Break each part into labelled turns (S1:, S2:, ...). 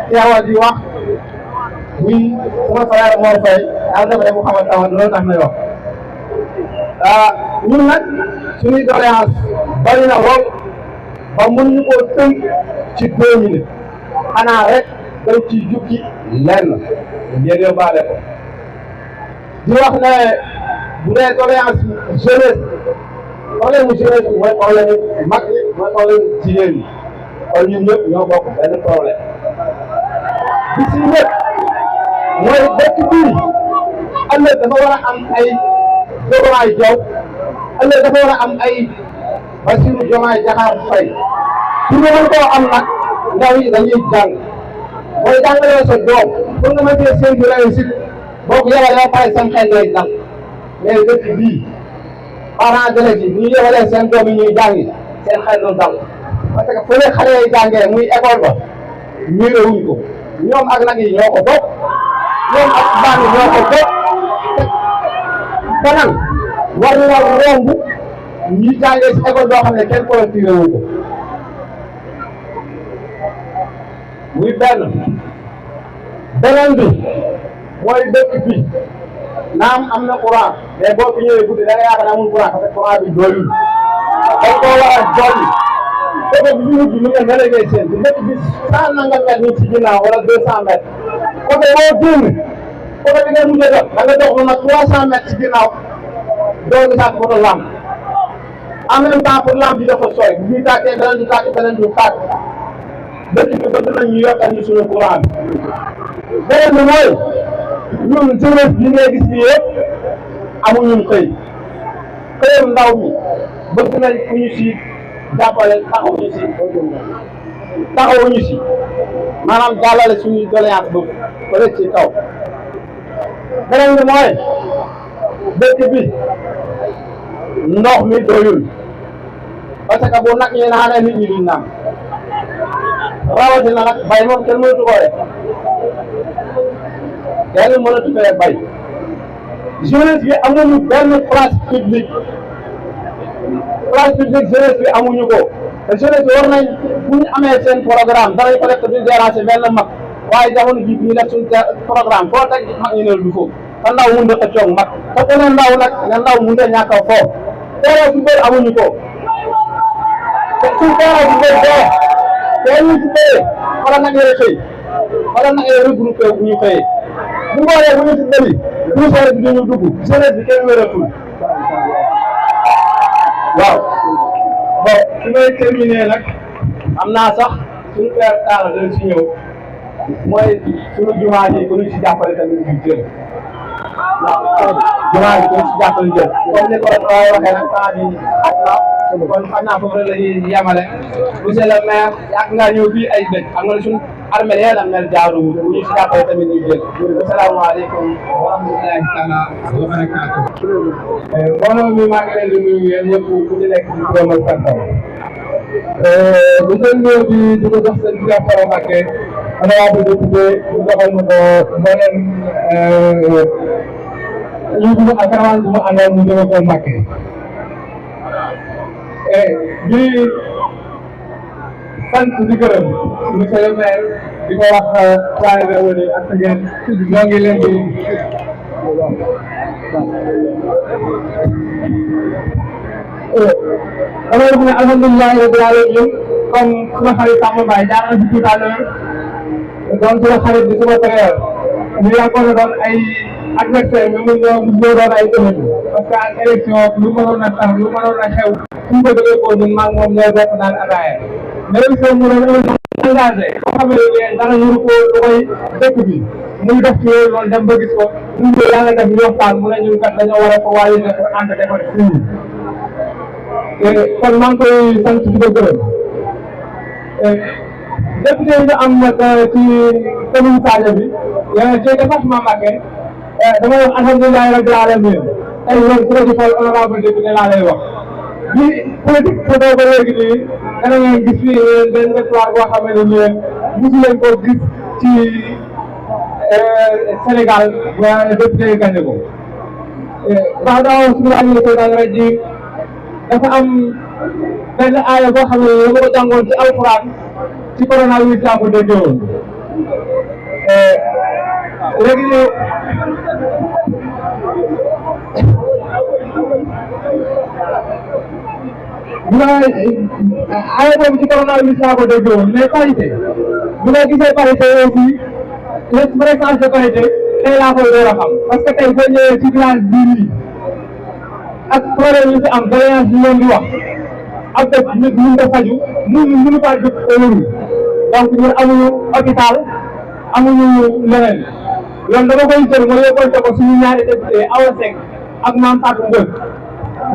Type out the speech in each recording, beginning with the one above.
S1: teewal di wax muy sama frère Mor Faye yàlla dafa dem mu xamal tawoon loolu tax may wax ñun nag suñuy doléance bari na lool ba mën ñu koo tënk ci 2 minutes xanaa rek dañ ciy jukki lenn ngeen yóbbaale ko di wax ne bu dee doléance jeunesse problème mu jeunesse bi mooy problème mag ñi mooy problème jigéen ñi kon ñun ñëpp ñoo bokk benn problème bi si ñëpp mooy dëkk bii ëllëg dafa war a am ay Diomaye Diaw ëllëg dafa war a am ay Bassirou Diomaye Diakhar Faye pour nga mën koo am nag ndaw yi dañuy jàng mooy jàngalee sa doom pour nga mën cee séntu réussite boo ko yebalee ba pare seen xel day dal mais dëkk bii parents d'élèves yi bu ñu yebalee seen doom yi ñuy jàngi seen xel du dal parce que fële xale yi jàngee muy école ba miirewuñ ko ñoom ak nag yi ñoo ko bokk ñoom ak baan yi ñoo ko bokk te nag war na romb ñi jàngee si école boo xam ne kenn collecté wu ko muy benn beneen bi mooy dëkk bi naam am na courant mais boo fi ñëwee guddi da nga yaakaar ne amul courant parce que courant bi doyul dañ koo war a dolli côté bi ñu wut ñu ne nga léegi seen bi dëkk bi 100 nangam mètres ñu ci ginnaaw wala 200 mètres côté boo génn côté bi ngay mujjee dox da nga dox lu mat 300 mètres ci ginnaaw doo gisaat photo lampe en même temps pour lampe bi dafa sooy bu ñuy tàkkee beneen du tàkk beneen du tàkk dëkk bi bëgg nañ ñu yokkal ñu suñu courant bi beneen bi mooy ñun jeunesse bi ngay gis bi yëpp amuñu xëy xëyam ndaw mi bëgg nañ fu ñu si jàppale taxawuñu si maanaam jàllale suñuy doléance boobu peut être ci kaw beneen bi mooy dëkk bi ndox mi doyul parce que bu nag ñi naanee nit ñi duñ naan rawatina nag bay moom kenn mënatu ko rek kenn mënatu fee bay jeunesse bi amuñu benn place publique jeunesse bi amuñu ko te jeunesse bi war nañ bu ñu amee seen programme danañ ko def te duñ déranger benn mag waaye jamono ji ñu def suñu programme foo teg mag ñu ne du foofu te ndaw mun na xëccoog mag te ku ne ndaw nag nga ndaw mun na ñàkk a foofu terrain bu bëri amuñu ko te suñ terrain bu bëri boo te ñu ci bëri wala nag yore xëy wala nag yore regroupé bu ñu xëyee bu ngoolee bu ñu ci bëri poussière bi dañu dugg jeunesse bi kenn wératul waaw bon su may terminer nag am naa sax suñu père Talla dañ si ñëw mooy suñu jumaa ji ku ñu si jàppale tamit ñu jël waaw jumaa ji ku ñu si jàppale jël comme ni ko waxee nag temps bi ak na kon xam naa foofu rek la ñuy yemale monsieur le maire yàgg ngaa ñëw fii ay dëkk xam nga suñu armée yéen a mel jaaru bu ñu si jàppale tamit ñu jël asalaamaaleykum wa rahmatulahi taala wa barakaatu mbooloo mi maa ngi leen di nuyu yéen ñëpp ku ci nekk ci turam ak santam bu ngeen ñëw di ko jox seen Diaspora Mbacké honorable député ñu joxal ma ko mbooleem lii bu ma ak rawaan bu ma àndoon mu jóge ko Mbacké di sant di gërëm monsieur le maire di ko wax Saare Réwéli ak ngeen ñoo ngi leen di alors mu ne alhamdulilahi rabbil alamin comme suma xarit Samba Mbaye jaar na fi tout à l'heure doon suma xarit di suma frère ñu yàggoon na doon ay adversaire mais mun ñoo doon ay ennemis parce que ak élection lu mënoon a tax lu mënoon a xew suñ ko jógee ko ñun maa ngi moom ñooy bokk naan ataaya mais élection mu doon engagé boo xam ne dara ñu ko lu koy dëkk bi muy def ci yooyu loolu dem ba gis ko ñu ko yàlla def ñu waxtaan mu ne ñun kat dañoo war a ko waaye ne ko ànd defar fii kon maa ngi koy sant di ko gërëm député yi ñu am nag ci commune Sadio bi ci département Mbacké dama wax alhamdulilahi rabbil alamin ay loolu principal honorable député laa lay wax bi politique sa doo ba léegi nii dana ngeen gis fii benn victoire boo xam ne nii mosu leen ko gis ci Sénégal ba député yi gagné ko wax daaw suñu amee seytaan rajim dafa am benn aaya boo xam ne dama ko jàngoon ci alxuraan ci coronavirus laa ko déggee woon léegi ay boobu ci coronavirus laa ko déggee woon mais parité bu nga gisee parité aussi les fréquences de parité tey laa koy door a xam parce que tey boo ñëwee ci village bii nii ak problème yi fi am doléance yi leen di wax ak dëkk nit ñi nga faju mënu faa jóg wërul donc ñun amuñu hôpital amuñu leneen loolu dama koy jël ma yóbbante ko suñu ñaari député Awa Seck ak Mame Fatou Mbodj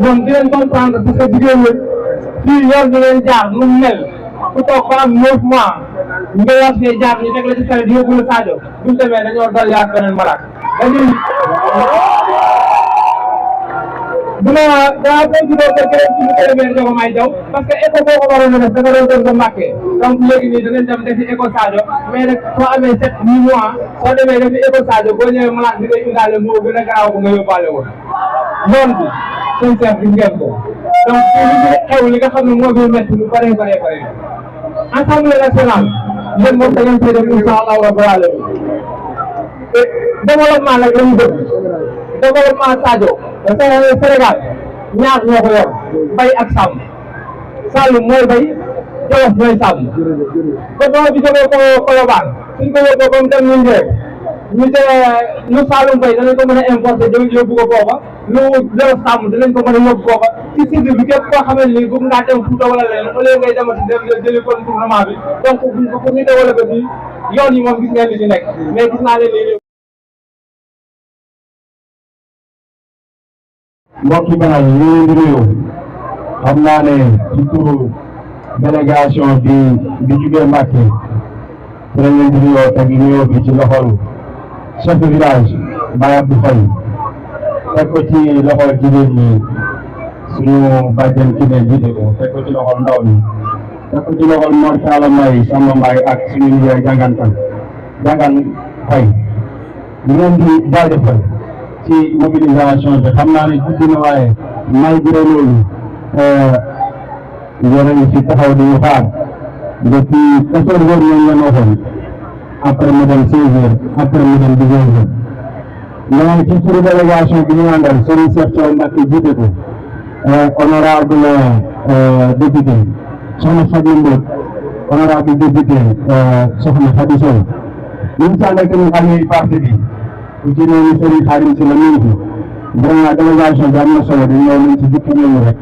S1: ñoom di leen comprendre parce que jigéen ñi fii yor ñu leen jaar nu mu mel ku toog ba am 9 mois nga yor fee jaar ñu teg la ci kare di yóbbu la Sadio buñ demee dañoo dal yaat beneen malade dañuy bu ma daa profité ba gërëm ci monsieur le maire Diomaye Diaw parce que éco boo ko waroon a def da nga doon doon ko Mbacké donc léegi nii danañ dem defi éco Sadio mais nag soo amee 7 8 mois soo demee defi éco Sadio boo ñëwee malade bi ngay indaale moo gën a garaaw bu nga yóbbaale woon yoon bi seen seet bi ngeen ko donc li xew li nga xam ne moo fi métti lu bare Assemblée nationale yéen moom da ngeen koy def incha allahu rabbil alamin te développement nag lañu bëgg développement Sadio Sénégal ñaar ñoo ko yor bay ak sàmm Saloum mooy bay Jolof mooy sàmm ko doo bi jógee ko Colobane suñ ko yóbboo comme dem ñu njëriñ ñu lu Saloum bay danañ ko mën a importer yóbbu ko foofa lu Jolof sàmm dinañ ko mën a yóbbu foofa ci sud bi képp koo xamante ni bëgg ngaa dem Fuuta wala leneen au lieu ngay demati dem jëli contournement bi donc pour ñu développé fii yoon yi moom gis ngeen li ci nekk mais gis naa leen ni
S2: mbokki banal ñu ngi di nuyu xam naa ne ci turu délégation bi jugee Mbacké ci lañ leen di nuyoo teg nuyoo bi ci loxol chef de village Baye Abdou Faye teg ko ci loxol jigéen ñi suñu bàjjen ki ne jiite ko teg ko ci loxol ndaw ñi teg ko ci loxol Mor Talla May Samba Mbaye ak suñu liggéey jàngan Faye ñu leen di jaajëfal ci mobilisation bi xam naa ne guddi na waaye malgré loolu yéen a ngi fi taxaw di ñu xaar depuis 14 heures ñoom ngeen waxoon après mu dem 16 heures après mu dem 19 heures mais ci turu délégation bi ñu àndal Serigne Cheikh Thiaw Mbacké jiite ko honorable député soxna Fatou Mbodj honorable député soxna Fatou Sow ñu ngi ànd ak tamit amee parti bi ku ci noonu Serigne Khadim si la nuyu vraiment délégation bi am na solo dañ ñëw nañ ci jukki ñëw rek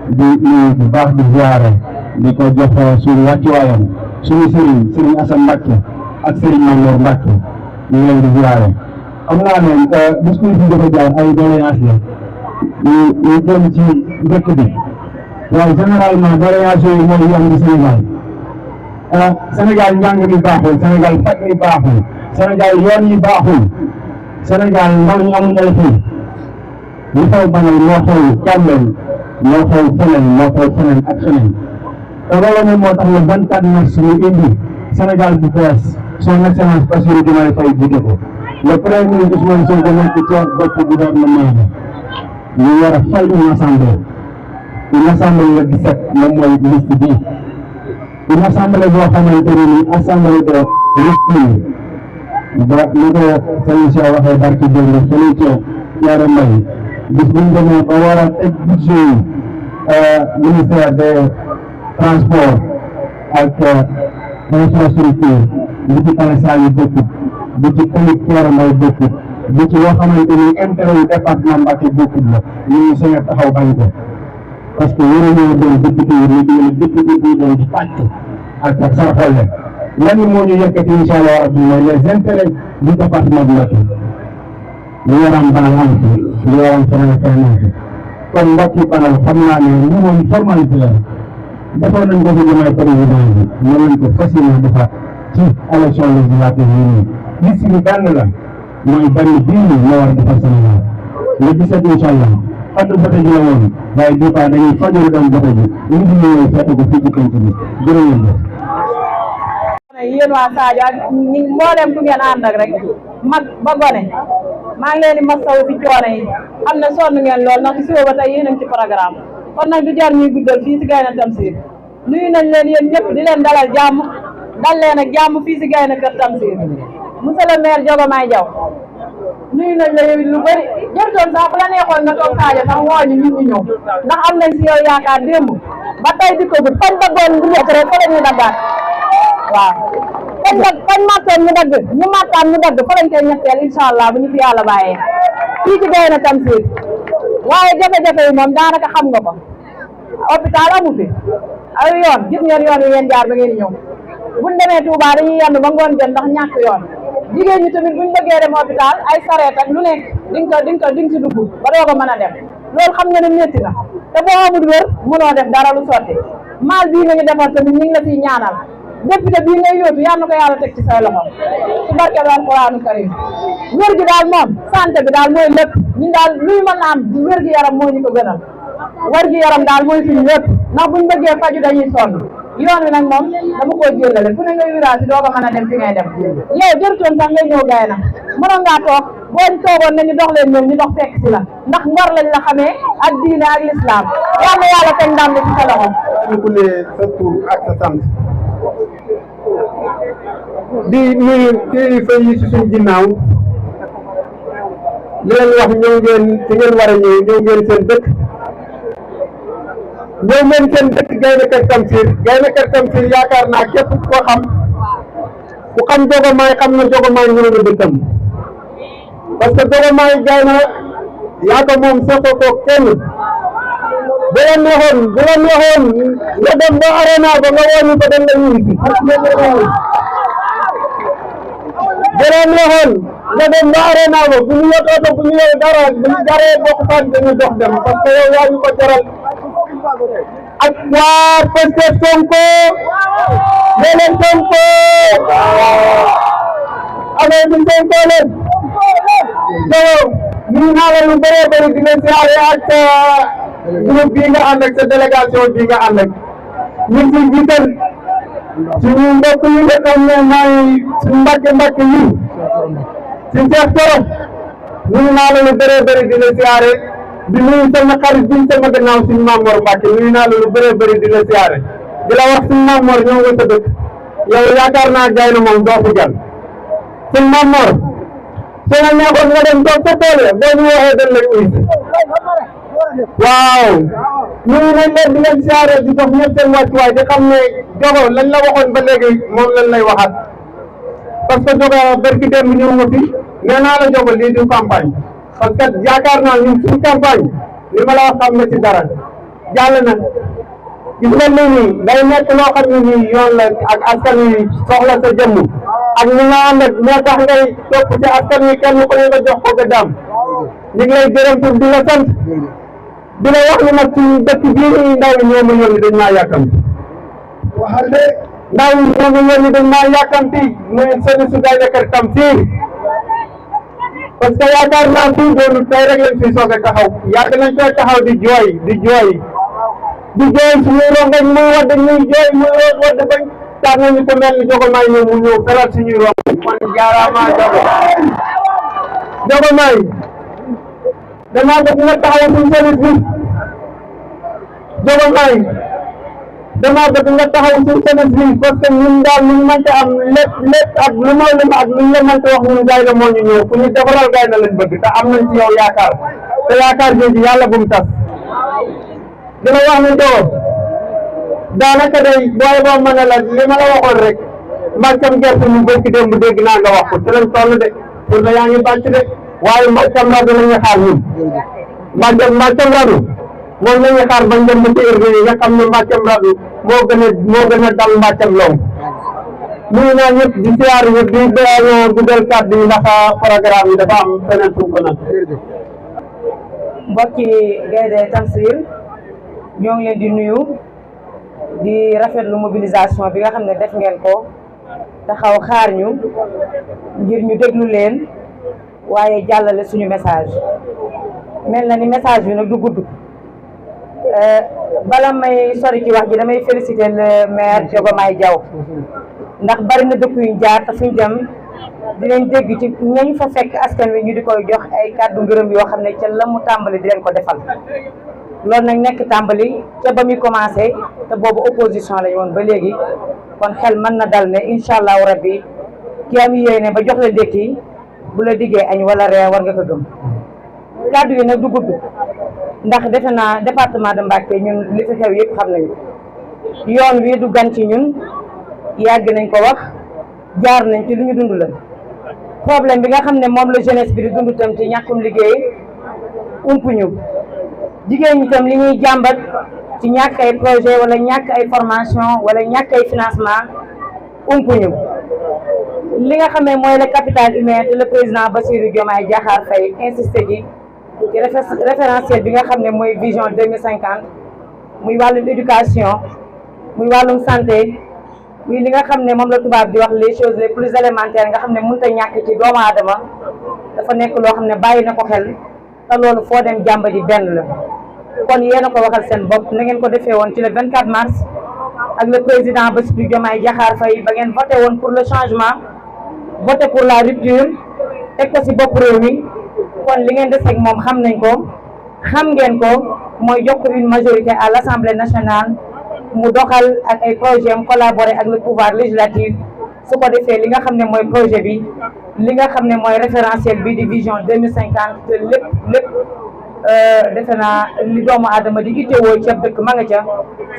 S2: di nuyu bu baax di ziare di ko jox suñu wàccuwaayam suñu Serigne Assane Mbacké ak Serigne Mamour Mbacké ñu leen di ziare xam naa ne discours bi dafa jaar ay doléance la ñu jëm ci dëkk bi waaye généralement doléance yooyu mooy yu am di Sénégal njàng mi baaxul Sénégal faj mi baaxul Sénégal yoon yi baaxul Sénégal ndaw ñi amuñu ay fii li xew banal moo xew Kambel moo xew feneen ak feneen te loolu moom moo tax le 24 mars ñu indi Sénégal bu bees son excellence Bassirou Diomaye Faye jiite ko le premier ministre Ousmane Sonko nekk ci bopp gouvernement bi ñu war a fal une assemblée le 17 moom mooy liste bii une assemblée boo xamante ne ni assemblée de rupture ba ni ko Serigne Cheikh waxee barki démb fële ca Thiaré Mbaye bis bu ñu demee ba war a teg budget ministère des transports ak infrastructure bu ci commercial yi bokkut bu ci tamit Thiaré Mbaye bokkut bu ci loo xamante ni intérêt yu département Mbacké bokkut la ñu ngi sañ a taxaw bañ ko parce que waruñoo doon député yi ñu député bi doon di pàcc ak sarxolle lan moo ñu yëkkati incha allah rabbi mooy les intérêts du département de Mbacké li waram banal am fi li waram feneen am fi kon mbokki banal xam naa ne ñu moom formalité la defoon nañ ko fi jëmay président bi mën nañ ko fas yéene defaat ci élection législative yi nii liste bi benn la mooy benn bii moo war a defar Sénégal le 17 incha allah fàttu vote ji la woon waaye bii paa dañuy fajaru dem vote ji ñu ngi ñëwee fekk ko fii ci penc bi jërëjëf.
S3: yéen waa Sadio ak ñi mboolem ku ngeen ànd ak rek mag ba gone maa ngi leen di masawu fi coono yi xam ne sonn ngeen lool ndax suba ba tey yéen a ngi ci programme kon nag du jar ñuy guddal fii si Gaïndé Tamsir nuyu nañ leen yéen ñëpp di leen dalal jàmm dal leen ak jàmm fii si Gaïndé Kër Tamsir monsieur le maire Diomaye Diaw nuyu nañ la yow lu bëri jërtoon sax bu la neexoon nga toog Sadio sax woo ñu ñun ñu ñëw ndax am nañ si yow yaakaar démb ba tey di ko fañ daggoon bu nekk rek fa la ñuy daggaat waaw fañ màttoon ñu dagg ñu màttaan ñu dagg fa lañ koy ñetteel incha allah bu ñu fi yàlla bàyyee fii ci Gaïndé Tamsir waaye jafe-jafe yi moom daanaka xam nga ko hôpital amu fi ay yoon gis ngeen yoon yi ngeen jaar ba ngeen ñëw buñ demee Touba dañuy yenn ba ngoon jot ndax ñàkk yoon jigéen ñi tamit buñ bëggee dem hôpital ay sareet ak lu nekk di nga si dugg ba doog a mën a dem loolu xam nga ne métti na te boo amul wér mënoo def dara lu sotti maal bii nga ñu defar tamit ñu ngi la fiy ñaanal député bii ngay yóotu yal na ko yàlla teg ci say loxo ci barke bi alquranu karim wér gi daal moom santé bi daal mooy lépp ñun daal luy mën a am wér gi yaram moo ñu ko gënal wér gi yaram daal mooy suñu lépp ndax buñ bëggee faju dañuy sonn yoon wi nag moom dama koo jëlale fu ne ngay wiraasi doo ko mën a dem fi ngay dem yow jërtoon sax ngay ñëw Gaïndé mënoon ngaa toog boo ñu toogoon ne ñu dox leen ñoom ñu dox fekk si la ndax ngor lañ la xamee ak diine ak l'islam yal na yàlla teg ndam li ci sa loxo
S1: ñu ku ne sa tur ak sa sant di nuyu kilifa yi si suñ ginnaaw li leen wax ñëw ngeen ci ngeen war a ñëw ngeen seen dëkk ñëw ngeen seen dëkk Gaïndé Kër Tamsir Gaïndé Kër Tamsir yaakaar naa képp ko xam ku xam Diomaye xam na Diomaye ñëw na dëkkam parce que Diomaye Gaïndé yaa ko moom soxla ko kenn bu la neexoon nga dem ba arena ba nga woo ñu ko dem la ñuy si bu la neexoon nga dem ba arena ba bu ñu yor oto bu ñu yor dara bu ñu jaree bokk fan dañu dox dem parce que yow yaa ñu ko jaral ak waa Pastef Sonko leen Sonko affaire bi Sonko leen yow ñu naa la lu bëree bëri di leen siyaare ak groupe bii nga ànd ak sa délégation bii nga ànd ak ñu ngi ciy jiital suñu mbokk yi nga xam ne mooy suñu mbàkke yi si Cheikh Thioro ñu naa la lu bëree bëri di leen siyaare di nuyu sama xarit bi sama gannaaw suñu Mamor Mbacke nuyu naa la lu bëree bëri di la siyaare di la wax suñu Mamor ñëw nga sa dëkk yow yaakaar naa Gaïndé moom doo fi gan suñu Mamor su la neexoon nga dem toog sa tool ya boo ñu waxee dañ lay uy waaw nuyu nañ leen di leen siyaare di jox ñëpp seen wàccuwaay di xam ne jogo lañ la waxoon ba léegi moom lañ lay waxaat parce que jogo barki démb ñëw nga fi nee naa la jogo lii du campagne parce que yaakaar naa ñun suñu campagne li ma la wax xam na ci dara jàll na gis nga nii day nekk loo xam ne nii yoon la ak askan wi soxla sa jëmm ak ñi nga ànd ak moo tax ngay topp ci askan wi kenn ko ne nga jox ko gëddaam ñu ngi lay gërëm pour di la sant di la wax ni nag ci dëkk bii nii ndaw ñi ñoo ma yónni dañ maa yàkkamti waxal de ndaw ñi ñoo ma yónni dañ maa yàkkamti muy seen su Gaïndé Kër Tamsir parce que yaakaar naa fii doonu tey rek lañ fi soog a taxaw yàgg nañ koy taxaw di jooy suñuy rongañ muy wadd ñuy jooy muy wadd bañ tax nañu ko mel ni Diomaye ñëw mu ñëw feral suñuy rongañ man jaaraama Diomaye damaa bëgg nga taxaw suñu service bi Diomaye damaa bëgg nga taxaw suñu service bi parce que ñun daal ñu mënta am lépp ak lu ma lim ak lu ñu la mënta wax ñun Gaïndé moo ñu ñëw fu ñu defaral Gaïndé lañ bëgg te am nañ ci yow yaakaar te yaakaar jooju yàlla bu mu tas dina wax ne doo daanaka day booy boo mën a la li ma la waxoon rek mbàccam gerte ñu bëgg dem bu dégg naa nga wax ko ci lañ toll de pour la yaa ngi bàcc de waaye mbàccam radu la ñuy xaar ñun mbàccam radu moom la ñuy xaar bañ dem ba ci urbain yi nga xam ne mbàccam radu moo gën a dal mbàccam lool nuyu naa ñëpp di siyaar ñëpp di guddal kàddu yi ndax programme yi dafa am feneen fu ko nag
S3: mbokki Gaïndé Tamsir ñoo ngi leen di nuyu di rafetlu mobilisation bi nga xam ne def ngeen ko taxaw xaar ñu ngir ñu déglu leen waaye jàllale suñu message mel na ni message bi nag du gudd bala may sori ci wax ji damay féliciter le maire Diomaye Diaw ndax bari na dëkk yu jaar te fuñ dem dinañ dégg ci ñañ fa fekk askan wi ñu di koy jox ay kàddu ngërëm yoo xam ne ca la mu tàmbali di leen ko defal loolu nag nekk tàmbali ca ba muy commencé te boobu opposition lañu woon ba léegi kon xel mën na dal ne incha allahu rabbi ki am yéene ba jox la ndékki bu la diggee añ wala reer war nga ko gëm. kàddu yi nag du gudd ndax defe naa département de Mbacké ñun li fi xew yëpp xam nañu yoon wi du gan ci ñun yàgg nañ ko wax jaar nañ ci li ñu dund la problème bi nga xam ne moom la jeunesse bi di dund tam ci ñàkkum liggéey umpuñu jigéen ñi tam li ñuy jàmbat ci ñàkk ay projet wala ñàkk ay formation wala ñàkk ay financement umpuñu li nga xam ne mooy le capital humain te le président Bassirou Diomaye Diakhar Faye insisté ci référentiel bi nga xam ne mooy vision 2050 muy wàllum éducation muy wàllum santé muy li nga xam ne moom la tubaab di wax les choses les plus élémentaires nga xam ne mënut a ñàkk ci doomu aadama dafa nekk loo xam ne bàyyi na ko xel te loolu foo dem jàmba ji benn la kon yéen a ko waxal seen bopp na ngeen ko defee woon ci le 24 mars ak le président Bassirou Diomaye Diakhar Faye ba ngeen voté woon pour le changement voté pour la rupture teg ko ci bopp réew mi kon li ngeen des ak moom xam nañ ko xam ngeen ko mooy jox ko une majorité à l'Assemblée nationale mu doxal ak ay projet am collaborer ak le pouvoir législatif su ko defee li nga xam ne mooy projet bi li nga xam ne mooy référentiel bi di vision 2050 te lépp defe naa li doomu aadama di itteewoo ceeb dëkk ma nga ca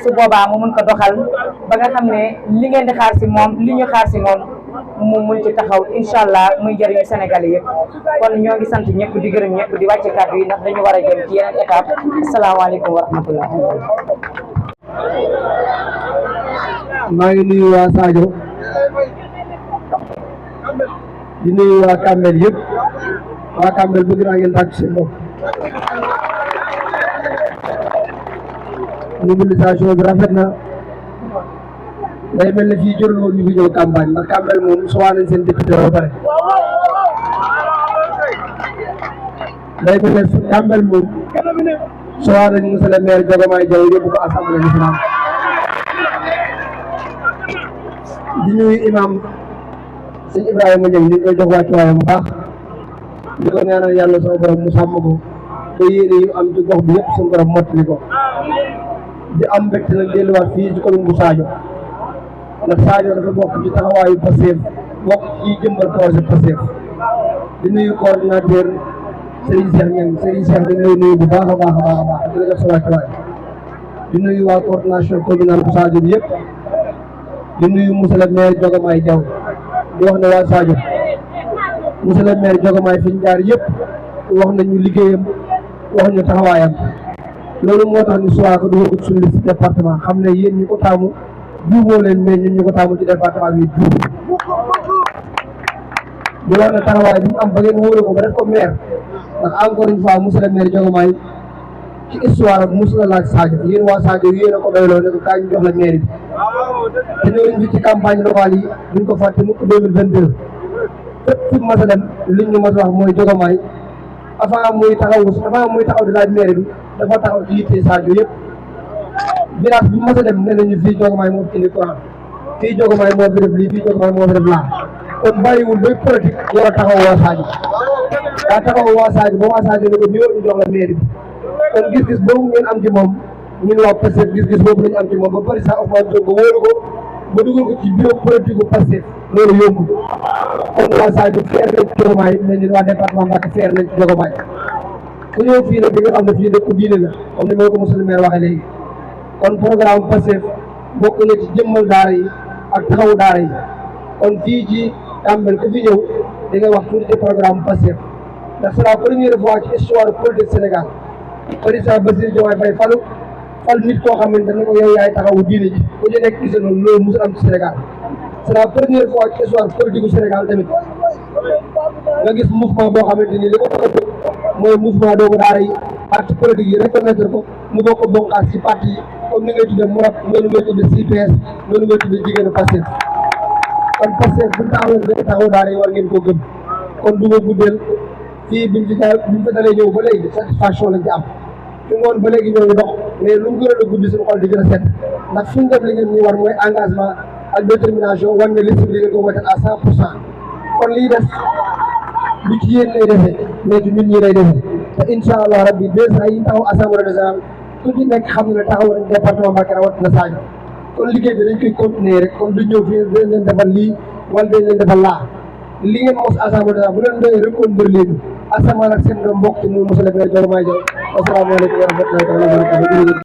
S3: su boobaa mu mun ko doxal ba nga xam ne li ngeen di xaar si moom li ñu xaar si moom mu mun ci taxaw incha allah muy jëriñu Sénégalais yëpp kon ñoo ngi sant ñëpp di gërëm ñëpp di wàcce kàddu yi ndax dañu war a jëm ci yeneen étape asalaamaaleykum wa rahmatullah.
S4: maa ngi nuyu waa Sadio di nuyu waa Kambel yëpp waa Kambel bëgg naa ngeen tàgg seen bopp mobilisation bi rafet na day mel ne fii jërul woon ñu fi ñëw campagne ndax Kambel moom soxla nañ seen député ba pare day mel ne Kambel moom soxla nañ monsieur le maire Diomaye Diaw yóbbu ko assemblée nationale di nuyu imam sëñ Ibrahima Niang ñu ngi koy jox wàccuwaayam bu baax di ko ñaanal yàlla sama borom mu sàmm ko te yéene yu am ci gox bi yëpp suñu borom mottali ko di am mbégte nag delluwaat fii ci commune bu Sadio ndax Sadio dafa bokk ci taxawaayu Pastef bokk ci jëmbal projet Pastef di nuyu coordinateur Serigne Cheikh Niang Serigne Cheikh dañ lay nuyu bu baax a baax a baax di la jox sa wàccuwaay di nuyu waa coordination communale bu Sadio bi yëpp di nuyu monsieur le maire Diomaye Diaw di wax ne waa Sadio monsieur le maire Diomaye fi ñu jaar yëpp wax nañu liggéeyam wax ñu taxawaayam loolu moo tax ñu suwaa ko dugal ko suñu liste département xam ne yéen ñu ko taamu juumoo leen mais ñun ñu ko taamu ci département bi juum di wax ne taxawaay bi mu am ba ngeen wóolu ko ba def ko maire ndax encore une fois monsieur le maire Diomaye ci histoire ak mos la laaj Sadio yéen waa Sadio yéen a ko doyloo ne ko kaay ñu jox la mairie bi te ñëw fi ci campagne locale yi duñ ko fàtte mukk 2022 fépp fi mas a dem liñ ñu mas a wax mooy Diomaye avant muy taxaw di laaj mairie bi dafa taxaw ci yitte Sadio yëpp village bi mas a dem ne nañu fii Diomaye moo fi indi courant fii Diomaye moo fi def lii fii Diomaye moo fi def laa kon bàyyiwul bay politique war a taxaw waa Sadio daa taxaw waa Sadio ba waa Sadio ne ko ñëw ñu jox la mairie bi kon gis-gis boobu ngeen am ci moom ñun waa Pastef gis-gis boobu lañu am ci moom ba président Ousmane Sonko wóolu ko ba dugal ko ci bureau politique bu Pastef loolu yombul kon waa Sadio fier nañ ci Diomaye mais ñun waa département Mbacké fier nañ ci Diomaye ku ñëw fii nag di nga xam ne fii dëkku diine la comme ni ma ko monsieur le maire waxee léegi kon programme Pastef bokk na ci jëmmal daara yi ak taxawu daara yi kon fii ci Kambel ku fi ñëw di nga wax tuuti ci programme Pastef ndax c'est la première fois ci histoire politique Sénégal président Bassirou Diomaye Faye fal nit koo xamante ne ko yow yaay taxawu diine ji ku ñu nekk gis loolu loolu musul am ci Sénégal c'est la première fois ci histoire politique du Sénégal tamit nga gis mouvement boo xamante ni li ko tax a jóg mooy mouvement doomu daara yi parti politique yi reconnaître ko mu bokk bonkaas ci parti yi comme ni ngay tuddee MORAP noonu ngay tuddee CPS noonu ngay tuddee jigéenu Pastef kon Pastef bu taxawee dañu taxaw daara yi war ngeen koo gëm kon du ma guddeel fii biñ fi dalee ñëw ba léegi satisfaction lañ ci am fi ngoon ba léegi ñoo ngi dox mais lu mu gën a guddi suñu xol di gën a set ndax fi ñu def li ngeen ñuy war mooy engagement ak détermination war na liste bi li ngeen ko wotal à 100% kon lii des lu ci yéen lay defee mais ci ñun ñi lay defee te incha allah rabbi 2 ans yi taxaw assemblée nationale ku ci nekk xam ne taxaw nañ département Mbacké rawat na Sadio kon liggéey bi dañ koy continuer rek kon du ñëw fii dañ leen defal lii wala dañ leen defal laa li ngeen mos assemblée nationale bu leen doyee reconduire léegi asamaan ak seen mbokk ci muy monsieur le maire Diomaye Diaw asalaamaaleykum wa rahmatullahi wa barakatuh